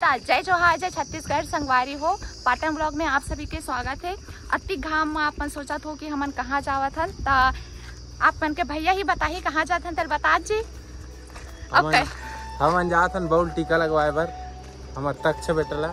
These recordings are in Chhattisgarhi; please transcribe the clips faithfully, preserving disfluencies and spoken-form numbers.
त जय जोहार, जय छत्तीसगढ़ संगवारी हो। पाटन ब्लॉग में आप सभी के स्वागत है। अति घाम में आप मन सोचत हो कि हमन कहाँ जावत हन, त आप मन के भैया ही बताही कहाँ जात हन, तेल बता जी। हमन, ओके। हमन जात हन बउल टीका लगवाए बर, हमर तक्ष बेटा ला।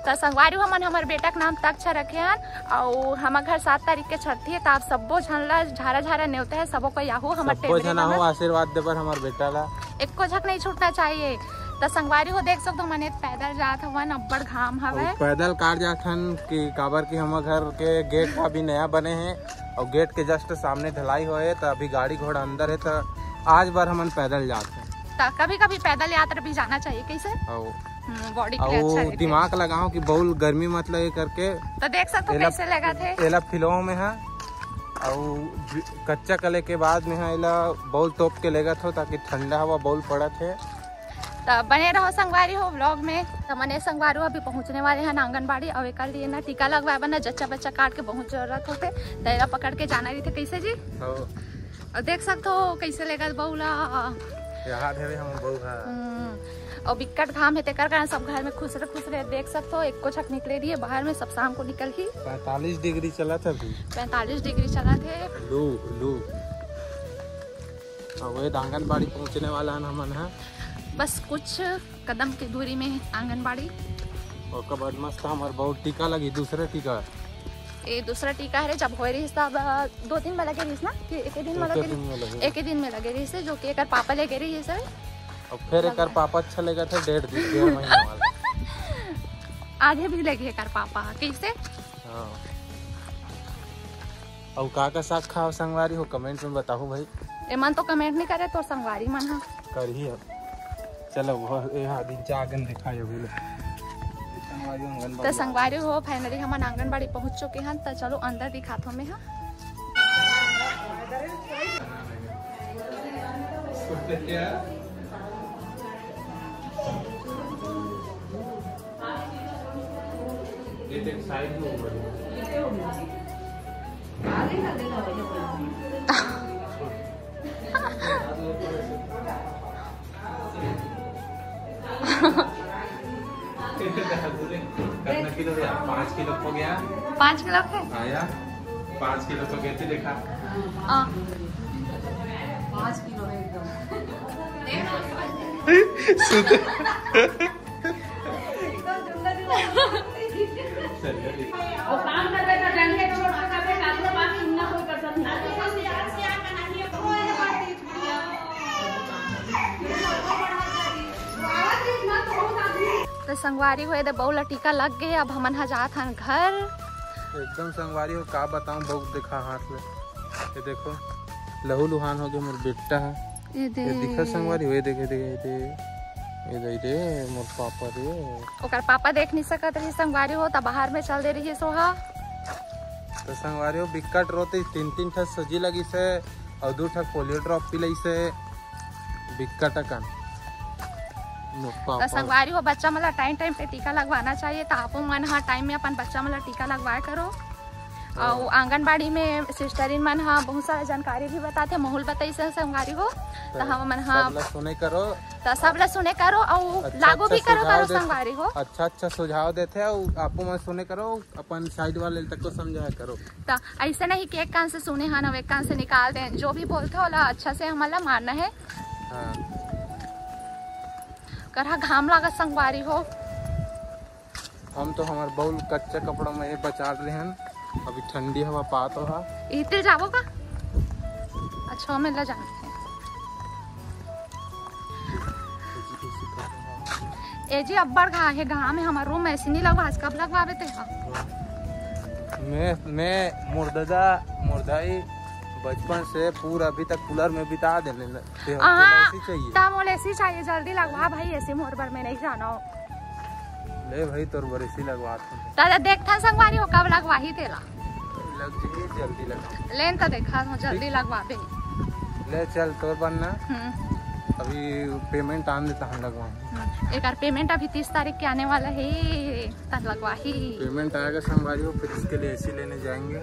त संगवारी हो, हमन हमर बेटा के नाम तक्ष रखे हन, अउ हमर घर सात तारीख के छठी है, त आप सब्बो झन ला झारा झारा नेवता है, सबो कोई आहू हमर सबो टेमरी झन आहू मन। आशीर्वाद देबर हमर बेटा ला। एको झक नहीं छूटना चाहिए। त संगवारी हो, देख सकत हो, हमन पैदल जात हवन, अब्बड़ घाम हवय। अउ पैदल कार जात हन कि काबर कि हमर घर के गेट अभी नया बने हे अउ गेट के जस्ट सामने ढलाई होए, त अभी गाड़ी घोड़ा अंदर हे, त आज बर हमन पैदल जात हन। त कभी कभी पैदल यात्रा भी जाना चाहिए, कैसे? अउ हम्म, बॉडी के लिए अउ अच्छा रहता है। दिमाग लगाओ कि बहुत गर्मी मत लगे करके। त देख सकत हो एला, कैसे लगत हे। एला फिलवा में हा, अउ कच्चा कले के बाद में हा, एला बउल तोप के लेगत हो, ताकि ठंडा हवा बउल पड़त हे। त बने रहो संगवारी हो ब्लॉग में। त मने संगवारी हो अभी पहुँचने वाले हैं आंगनबाड़ी, अउ एकर लिए ना टीका लगवाए बर ना जच्चा बच्चा काट के बहुत जरूरत होते, त एला पकड़ के जाना रहिथे। कैसे जी? हाँ। अउ देख सकत हो कैसे लेगत बहू ला। याद हवे हमर बहू हा। हम्म, अउ बिक्कट घाम हे, तेकर कारण सब घर में खुसरे खुसरे देख सकत हो, एको झक निकले रहिए बाहर में, सब शाम को निकलही। पैंतालीस डिग्री चलत हे अभी। पैंतालीस डिग्री चलत हे। लू, लू। अउ ये आंगनबाड़ी पहुँचने वाला हन हमन हा। बस कुछ कदम की दूरी में आंगनबाड़ी। ओकर बाद मस्त हमर बहू टीका लगी, दूसरा टीका। ए दूसरा टीका हरे, जब होए रहिस तब, अ, दो दिन में लगे रहिस ना, कि एक ही दिन में एके लगे दिन में रहिस? लगे। एक ही दिन में लगे रहिस, जो कि एकर पापा लेगे रहिस हे। अब फिर एकर लगा। पापा अच्छा लेगथे, डेढ़ दिन, डेढ़ महीना वाला। आधे भी लेगे एकर पापा, कैसे? हाँ। अउ का का साग खाओ संगवारी हो, कमेंट में बताओ भाई। एमन तो कमेंट नहीं करे, तो संगवारी मन हा। करही अब। चलो, वो, ये हा दिन चा आंगन दिखाई अभी ले। तो संगवारी हो, फाइनली हमन आंगनबाड़ी पहुंच चुके हन, तो चलो अंदर दिखात हो मैं हा। ये देख, साइड में ऊपर। कितना किलो हो गया? पाँच किलो हो गया। पाँच किलो के? आया, पाँच किलो तो कहते देखा। हाँ। पाँच किलो है एकदम। सुते। और काम कर बेटा, डंडे छोड़ के कर बेटा, अपने बात सुनना कोई पसंद नहीं। तो संगवारी हो, ये दे बहू ला टीका लग गए, अब हमन हा जात हन घर। एकदम संगवारी हो, का बताऊं, बहू देखा हाथ में, ये देखो, लहू लुहान हो गए मोर बेटा हा। ये दे। ये दिखा संगवारी हो, ये देख, ये देख, ये दे, ये दे, ये दे, मोर पापा रे। ओकर पापा देख नहीं सकत रही संगवारी हो, त बाहर में चल दे रही सोहा। तो संगवारी हो, बिक्कट रोते तीन तीन ठा सूजी लगी से और दो ठा पोलियो ड्रॉप पिलाई से, बिक्कट अकन। मोर पापा। तो संगवारी हो, बच्चा मन ला टाइम टाइम पे टीका लगवाना चाहिए, तो आपो मन हा टाइम में अपन बच्चा मन ला टीका लगवाया करो। अउ आंगनबाड़ी में सिस्टरिन मन ह बहुत सारा जानकारी भी बताथे, माहौल बताइस हे संगवारी हो, त हमन ह सब ला सुने करो। त सब ला सुने करो अउ अच्छा, लागू अच्छा भी करो, सुझाव करो देथे। संगवारी हो। अच्छा, अच्छा सुझाव देथे अउ आपो मन सुने करो, अपन साइड वाले तक को समझाया करो। त ऐसे नहीं कि एक कान से सुने हन अउ एक कान से निकाल दें, जो भी बोलथे ओला अच्छा से हमन ला मानना है। हाँ। करहा घाम लागत संगवारी हो। हम तो हमर बउल कच्चा कपड़ा में बचा रहे हन, अभी ठंडी हवा पात हो हा। इते जाबो का? अच्छा, हमें ला जाना है। ए जी, अब्बड़ घा हे, घा में हमर रूम ऐसे नहीं लगवा, आज कब लगवाबे ते हा? मैं, मैं मुर्ददा, मुर्दाई बचपन से पूरा अभी तक कूलर में बिता देने ल-, ते, हाँ, तेला एसी चाहिए। ता मोला एसी चाहिए, जल्दी लगवा भाई, एसी मोर बर में नहीं जाना हो। ले भाई, तोर बर एसी लगवात हूँ। दादा, देखथन संगवारी हो, कब लगवाही तेला। लग जी, जल्दी लगा। लेन त देखा हो, जल्दी लगवाबे। ले चल, तोर बर ना। हम्म। अभी पेमेंट आन देता हम, लगवाऊँ। हम्म। एकर पेमेंट अभी तीस तारीख के आने वाला है, तन लगवाही। पेमेंट आएगा संगवारी हो, फिर इसके लिए एसी लेने जाएंगे।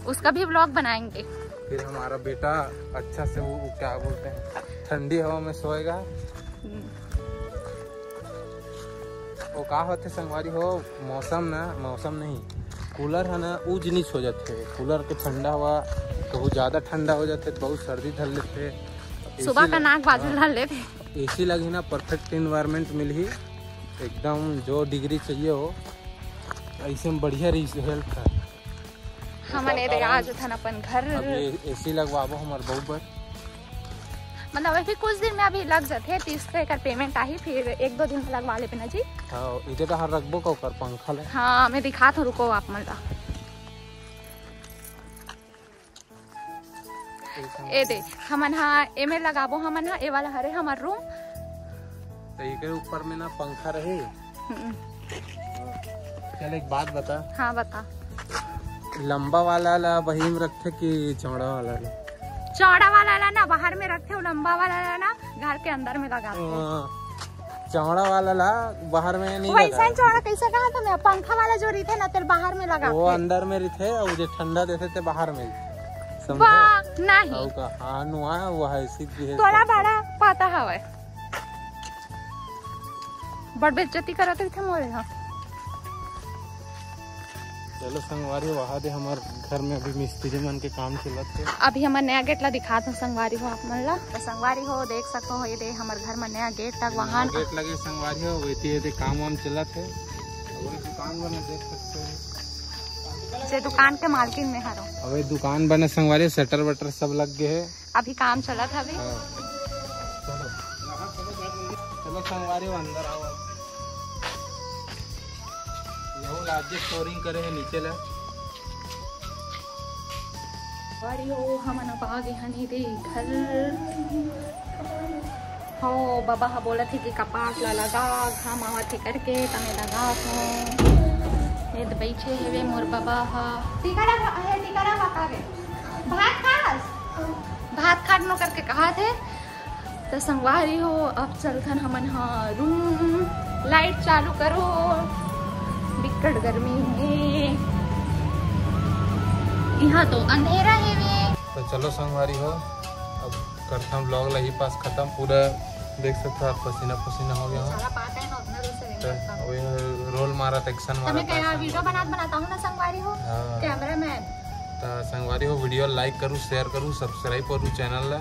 उसका भी व्लॉग बनाएंगे। फिर हमारा बेटा अच्छा से वो, वो क्या बोलते हैं, ठंडी हवा में सोएगा। हम्म। वो का होथे संगवारी हो, मौसम ना, मौसम नहीं, कूलर है ना, उजनिस हो जाथे। कूलर के ठंडा हवा कहूँ ज़्यादा ठंडा हो जाथे, बहुत सर्दी धर लेथे। सुबह का नाक बाजे धर लेथे। एसी लगी ना, परफेक्ट एनवायरनमेंट मिलही, एकदम जो डिग्री चाहिए हो, ऐसे में बढ़िया रही हेल्थ है। हमन ए दे आज उठन अपन घर। अब ये एसी लगवाबो हमर बहू बर। मतलब अभी कुछ दिन में अभी लग जाथे, तीस तो एकर पेमेंट आही, फिर एक दो दिन में लगवा लेबे ना जी। हाँ, इधर तो हर रखबो का ओकर पंखा ले। हाँ, मैं दिखात हूँ, रुको आप मन ला। ए दे, हमन हा एमे लगाबो, हमन हा ए वाला हरे हमर रूम। तो एकर ऊपर में ना पंखा रहे। हम्म। चल एक बात बता। हाँ बता। लंबा वाला ला बही में रखथे कि चौड़ा वाला ला? चौड़ा वाला ला ना बाहर में रखथे, वो लंबा वाला ला ना घर के अंदर में लगाथे। हाँ। चौड़ा वाला ला बाहर में नहीं वैसा लगा। चौड़ा कैसे कहा था मैं? पंखा वाला जो रहिथे ना, तेल बाहर में लगा वो के। अंदर में रहिथे, और जो ठंडा देथे ते बाहर में। समझे? वाह, नहीं। और का? हाँ, नुआ, वो है, सीधी है तोला सब। बड़ा पता हवे। बड़ बेइज्जती करत रहिथे मोरे, हाँ। चलो संगवारी, वहा दे हमर घर में अभी मिस्त्री मन के काम चलत हे। अभी हमर नया गेट ला दिखात हूँ संगवारी हो आप मन ला। तो संगवारी हो देख सकते हो, ये दे हमर घर में नया गेट तक नया वहां गेट लगे संगवारी हो, वैसे ये दे काम वाम चलत हे। और ये दुकान बने देख सकते हो। जे दुकान के मालकिन में हरो। अब ये दुकान बने संगवारी, शटर वटर सब लग गए है। अभी काम चलत हवे। हाँ। चलो। चलो संगवारी हो, अंदर आओ अब। यहू ला जे फ्लोरिंग करे है नीचे ला। संगवारी हो, हमन अब आ गे हन एदे घर। हो, बाबा ह बोलत हे कि कपाट ला लगा, घाम आवत हे करके, त मैं लगा हूँ। ये तो बैठे हेवे मोर बाबा ह। टीका लगा, हे, टीका लगा का गे? भात खास? भात खाट नो करके कहा थे। तो संगवारी हो, अब चलथन हमन हा रूम। लाइट चालू करो, बिकट गर्मी हे। यहाँ तो अंधेरा हेवे। तो चलो संगवारी हो, अब करथन व्लॉग ला ही पास खत्म। पूरा देख सकते हो आप, पसीना पसीना हो गया हो। साला पाता है ना, उतना दूर से नहीं तो करता। वही रोल मारा था, एक्शन मारा हमें था क्या संगवारी। वीडियो बनात बनाता हूँ ना संगवारी हो, हाँ। कैमरामैन। तो संगवारी हो, वीडियो लाइक करू, शेयर करू, सब्सक्राइब करू चैनल ला।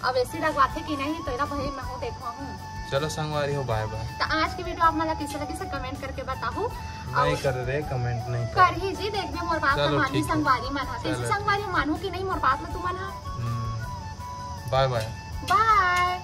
अब एसी लगवाथे कि नहीं, तो एला भाई मैं हूँ देखवा हूँ। चलो संगवारी हो, बाय बाय। तो आज की वीडियो आप मन ला कैसे लगी, से कमेंट करके बताहू। नहीं और कर रे, कमेंट नहीं कर। कर ही जी, देखबे मोर बात चलो, मानही ठीक है। संगवारी मन हा। कैसे चलो। संगवारी मानहू कि नहीं मोर बात ला तुमन हा? हम्म। बाय बाय। बाय।